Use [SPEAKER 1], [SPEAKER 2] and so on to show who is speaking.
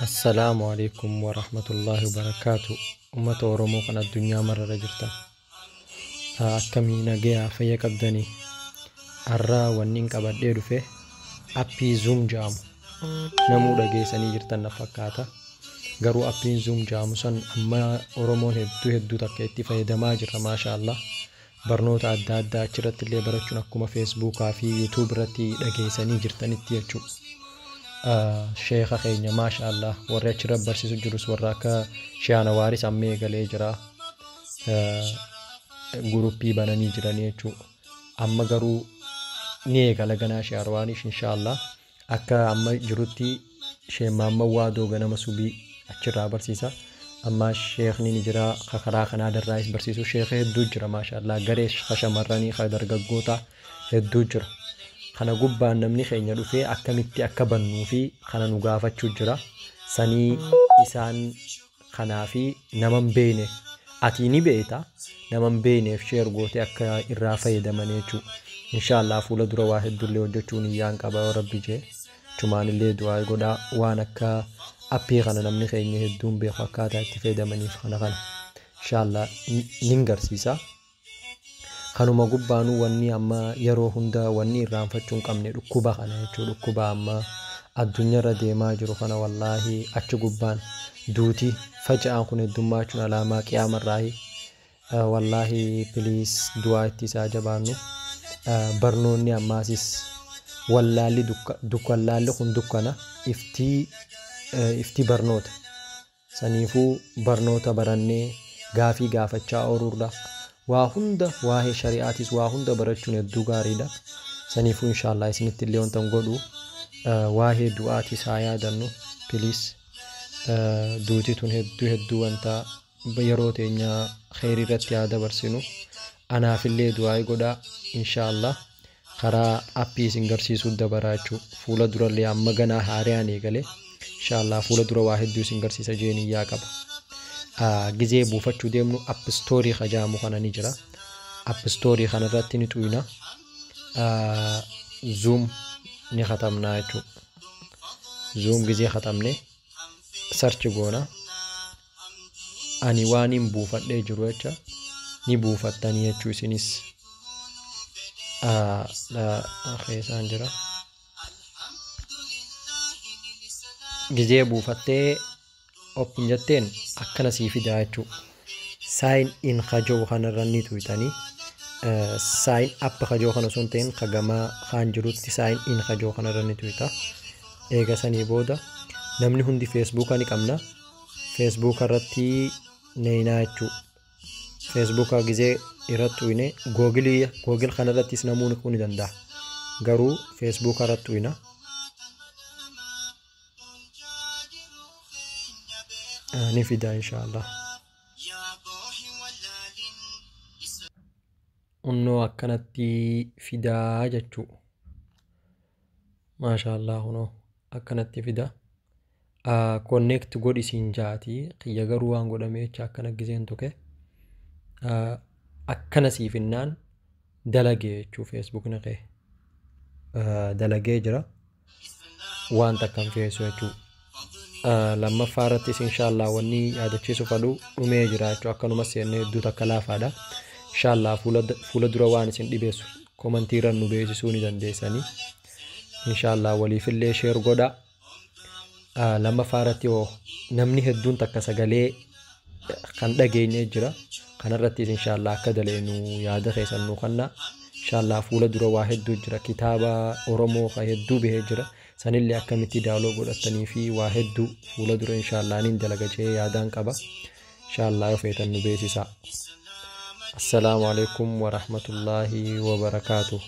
[SPEAKER 1] Assalaamu alaikum warahmatullaahi wabarakaatu. Uummata Oromoo kan addunyaa mararra jirtan, akkamii nagayaa fayya qabdanii? Har'aa wanni hin qabadhee dhufe appii Zoom jedhamu namuu dhageessanii jirtan na fakkaata. Garuu appiin Zoom jedhamu san amma Oromoon hedduu hedduu takka itti fayyadamaa jirra, maasha Allah. Barnoota adda addaa achirratti illee barachuun akkuma Feesbuukaa fi Yuutuub irratti dhageessanii jirtanitti jechuudha. Sheeka keenya, maasha Allah, warri achirra barsiisu jirus warra akka Sheana Waaris amma eegalee jira. Guruppii bananii jiranii jechuudha. Amma garuu ni eegala ganaa Sheana Waaris, insha Allah. Akka amma jirutti Sheemmaamman Waadoo ganama subii achirraa barsiisa. Amma sheekni ni jira, karaa kanaa darraayis barsiisu sheeka hedduu jira, maasha Allah. Garee shamarranii, dargaggoota hedduu jira. Kana gubbaan namni keenya dhufee akkamitti akka bannuu fi kana nu gaafachuu jira. Sanii isaan kanaa fi nama hin beekne, ati ni beekta, nama hin beekneef share gootee akka irraa fayyadaman jechuudha. Inshaallah fuula dura waa hedduullee hojjechuun iyyaan qaba yoo Rabbi jee. Chumaanillee du'aa godhaa waan akka appii kana namni keenya hedduun beeku akkaataa itti fayyadamaniif kana. Inshaallah nin garsiisa. Kanuma gubbaanuu wanni amma yeroo hunda wanni irraanfachuu hin qabne dhukkuba kana jechuudha. Dhukkuba amma addunyaarra deemaa jiru kana, wallaahi, achi gubbaan duuti faca'aan kun heddummachuun alaamaa qiyaamarraahi. Wallaahi, please, du'aa itti isaa jabaannu. Barnoonni ammaasis wallaalli dukkallaalli kun dukkana, iftii ifti barnoota. Saniifuu barnoota barannee gaafii gaafachaa ooluurra waa hunda, waa'ee shari'aatis waa hunda barachuun hedduu gaariidha. Saniifuu inshaallah isinitti illee wanta godhu, waa'ee du'aatis haa yaadannu, please. Duuti tun hedduu hedduu wanta yeroo teenya kheyrii irratti haa dabarsinu. Anaafillee du'aa godhaa inshaallah. Karaa appii isin garsiisuu dabaraa jechuudha. Fuula durallee amma ganaa haaraan eegalee inshaallah fuula dura waa hedduu isin garsiisa jeeniyyaa qaba. Gizee buufachuu deemnu App Store kajaamu kana ni jira. App Store kanarratti ni xuyna. Zoom ni katabnaa jechuudha. Zoom gizee katabne search goona. Ani waan hin buufadhee jiru jecha ni buufattanii jechuu isinis. Keessaan jira. Gizee buufattee open jetteen akkana sii fidaa jechuudha. Sign in kajoo kanarra ni tuytanii, sign up kajoo kana osoo hin ta'in kagamaa kaan jirutti sign in kajoo kanarra ni tuyta. Eega sanii booda namni hundi Feesbuuka ni qabna. Feesbuuka irratti neenaa jechuudha. Feesbuuka gizee irratti tuyne Googilii, Google kanarrattis namuu ni danda'a. Garuu Feesbuuka irratti tuyna. Ni fida inshaallah. Unnoo akkanatti fidaa jechuu. Maashaallah, kunoo akkanatti fida. Connect godhi siin jaati. Kiyya garuu waan godhamee jecha akkana gizeen tuqe. Akkana siifinnaan dalagee jechuu, Feesbuukni kee. Dalagee jira. Waan takka hin feesu jechuu. Lammaffaa irrattis inshaallah wanni yaadachiisu fadhu dhumee jira jechuu, akkanuma seennee hedduu takka laafaadha. Inshaallah fuula dura waan isin dhibeessu komantii irra nu beeksisuu ni dandeessanii. Inshaallah waliifillee share godha. Lammaffaa irratti hoo namni hedduun takka sagalee kan dhageenye jira. Kanarrattis inshaallah akka daleenu yaada keessan nu kanna. Inshaallah fuula dura waa hedduu jira. Kitaaba Oromoo kan hedduu bahee jira. Sanillee akkamitti download godhatanii fi waa hedduu fuula dura inshaallah nin dalaga jee yaadaan qaba. Inshaallah yoo feetan nu beeksisaa. Assalaamu alaikum warahmatullaahi wabarakaatuh.